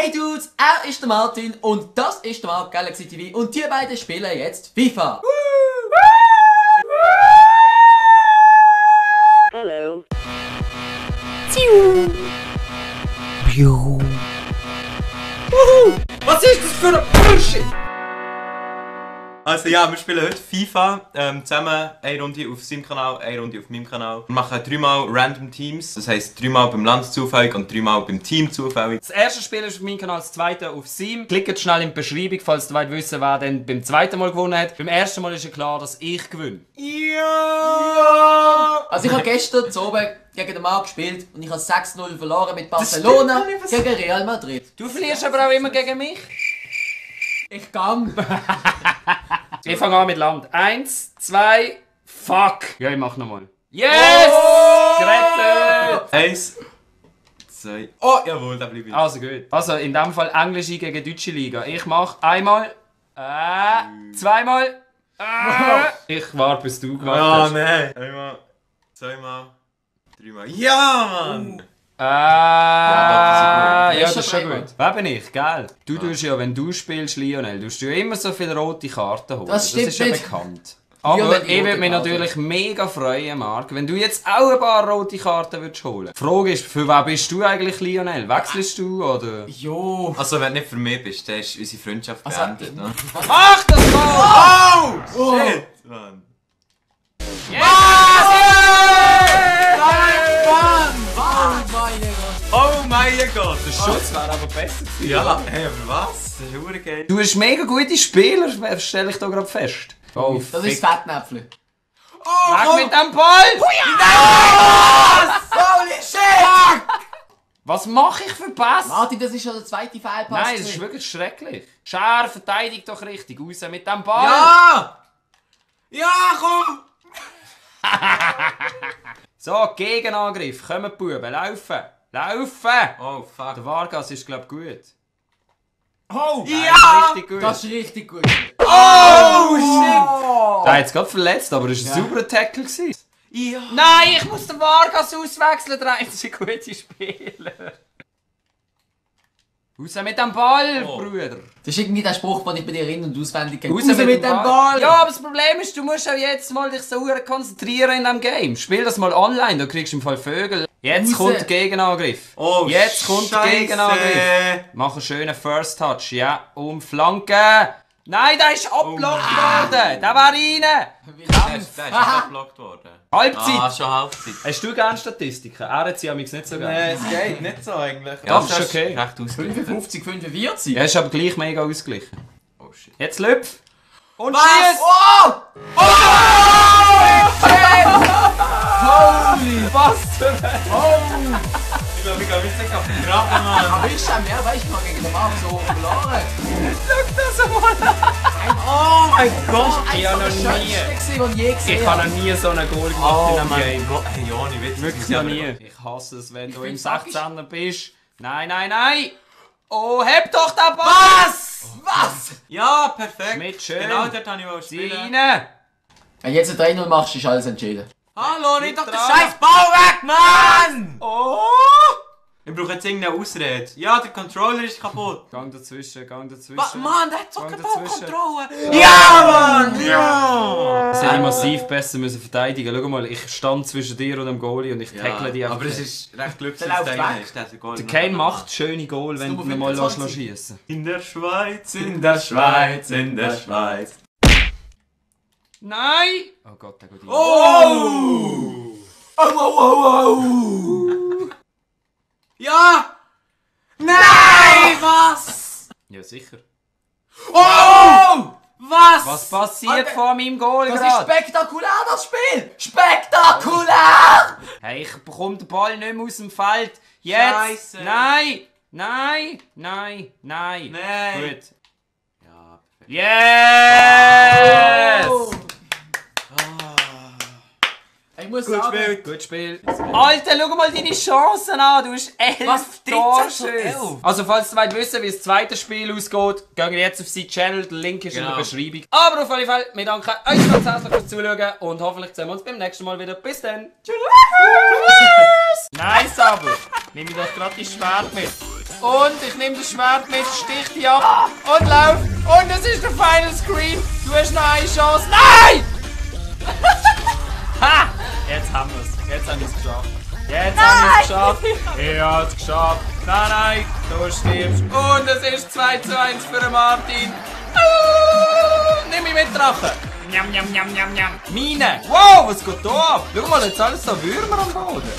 Hey Dudes, er ist der Martin und das ist der Marc Galaxy TV und die beiden spielen jetzt FIFA. Hallo. Was ist das für ein Bullshit? Also ja, wir spielen heute FIFA zusammen, eine Runde auf seinem Kanal, eine Runde auf meinem Kanal. Wir machen 3-mal Random Teams, das heisst 3-mal beim Land zufällig und 3-mal beim Team zufällig. Das erste Spiel ist auf meinem Kanal, das zweite auf seinem. Klickt schnell in die Beschreibung, falls ihr wollt wissen, wer dann beim zweiten Mal gewonnen hat. Beim ersten Mal ist ja klar, dass ich gewinne. Ja! Also ich habe gestern zu oben gegen den Marc gespielt und ich habe 6-0 verloren mit Barcelona gegen Real Madrid. Du verlierst aber auch immer gegen mich. Ich gang. Ich fange an mit Land. 1, 2, fuck! Ja, ich mach nochmal. Yes! Gerettet! 1, 2, oh jawohl, da bleibe ich. Also gut. Also in dem Fall Englische gegen Deutsche Liga. Ich mach einmal, zweimal, ich warte bis du gemacht hast. Nein! Einmal, zweimal, 3-mal. Ja, Mann! Ja, das das ist ist schon schon gut. gut. Wer bin ich? Gell? Du tust ja, wenn du spielst, Lionel, tust du ja immer so viele rote Karten holen. Das stimmt ist ja nicht. bekannt. Lionel, Aber die ich rote würde mich Karte. natürlich mega freuen, Marc, wenn du jetzt auch ein paar rote Karten würdest holen. Die Frage ist, für wen bist du eigentlich, Lionel? Wechselst du, oder? Jo. Also wenn du nicht für mich bist, dann ist unsere Freundschaft beendet, ne? Mach das mal! Oh! Shit, Mann! Oh mein Gott, der Schutz wäre aber besser gewesen. Ja, hey, aber was? Das ist verdammt geil. Du bist mega gute Spieler, stelle ich da gerade fest. Oh, Das ist das Fettnäpfchen. weg mit dem Ball! Holy shit! Was mache ich für Pass? Martin, das ist schon der zweite Fehlpass. Nein, das ist wirklich schrecklich. Schär, verteidig doch richtig. Raus mit dem Ball! Ja! Ja, komm! So, Gegenangriff. Kommen die Buben. Laufen! Laufen! Oh fuck. Der Vargas ist, glaube ich, gut. Oh! Ja! Richtig gut. Das ist richtig gut. Oh shit! Der hat es gerade verletzt, aber das war ein sauberer Tackle. Ja! Nein, ich muss den Vargas auswechseln, der einzige gute Spieler. Raus mit dem Ball, Oh. Bruder. Das ist irgendwie der Spruch, den ich bei dir in- und auswendig kenne. Raus mit dem Ball. Ja, aber das Problem ist, du musst auch jetzt mal dich so konzentrieren in diesem Game. Spiel das mal online, da kriegst du im Fall Vögel. Jetzt Raus. kommt der Gegenangriff. Oh, Jetzt kommt der Scheisse. Gegenangriff. Mach einen schönen First Touch. Ja, Flanke. Nein, der ist abgelockt worden. Der war rein. Der ist abgelockt worden. Halbzeit. Ah, schon Halbzeit. Hast du gerne Statistiken? Er hat sie amigs nicht so gerne. Es geht nicht so eigentlich. Ja, das ist okay. Recht ausgeglichen. 55, 45. Er ist aber gleich mega ausgeglichen. Oh shit. Jetzt Lüpf. Und Was? schieß. Oh! Was zur Welt? Ich glaube, ich kann mich nicht auf den Graben, Mann. Aber ich schon mehr, weißt du, mal gegen den Marc so verloren. Oh mein Gott! Ich habe noch nie. Was je gesehen Ich habe noch nie so einen Goal gemacht Oh in einem mein Game. Gott. Hey, Joni, Witz. Wirklich noch nie. Ich hasse es, wenn du im find's magisch. 16er bist. Nein, nein, nein! Oh, heb doch den Ball! Was? Ja, perfekt. Schmidt, schön. Genau dort habe ich mal spielen. Rein! Wenn du jetzt ein 3-0 machst, ist alles entschieden. Hallo, nicht doch den dran. scheiß Ball weg, Mann! Oh! Ich brauche jetzt irgendeine Ausrede. Ja, der Controller ist kaputt. Gang dazwischen, gang dazwischen. Mann, der hat so Gang keine dazwischen. Ballkontrolle. Ja, Mann! Ja! Das hätte ich massiv besser müssen verteidigen. Schau mal, ich stand zwischen dir und dem Goalie und ich tackle die einfach. aber es ist recht glücklich, Der dass läuft der weg. ist. Der Goal Der Kane macht schöne Goal, wenn du Nummer ihn mal 25. schießen. In der Schweiz, in der Schweiz, in der Schweiz. Nein! Oh Gott, der geht rein. Oh! Ja! Nein! Was? Ja, sicher. Oh! Was? Was passiert Alter, vor meinem Goal Das ist gerade? spektakulär, das Spiel! Spektakulär! Hey, ich bekomme den Ball nicht mehr aus dem Feld. Jetzt! Scheisse. Nein! Nein! Nein! Nein! Nein. Gut. Ja, perfekt. Yes! Oh. Ich muss sagen, Gut Spiel. Alter, schau mal deine Chancen an. Du hast 11 Was? 13 zu Torschüsse. 11? Also, falls ihr wollt wissen, wie das zweite Spiel ausgeht, geht ihr jetzt auf seinen Channel. Der Link ist in der Genau. Beschreibung. Aber auf jeden Fall, wir danken euch ganz herzlich fürs Zuschauen und hoffentlich sehen wir uns beim nächsten Mal wieder. Bis dann. Tschüss. Nice, aber. Nimm mir doch gerade die Schwert mit. Und ich nehme das Schwert mit, stich dich ab und lauf. Und das ist der Final Screen. Du hast noch eine Chance. Nein! Ha! Jetzt haben wir es. Jetzt haben wir es geschafft. Jetzt haben wir es geschafft. Ich habe es geschafft. Nein, nein, du stirbst. Und es ist 2:1 für Martin. Nimm mich mit, Drache. Njam, njam, njam, njam, njam. Mine. Wow, was geht da ab? Schau mal, jetzt alles so Würmer am Boden.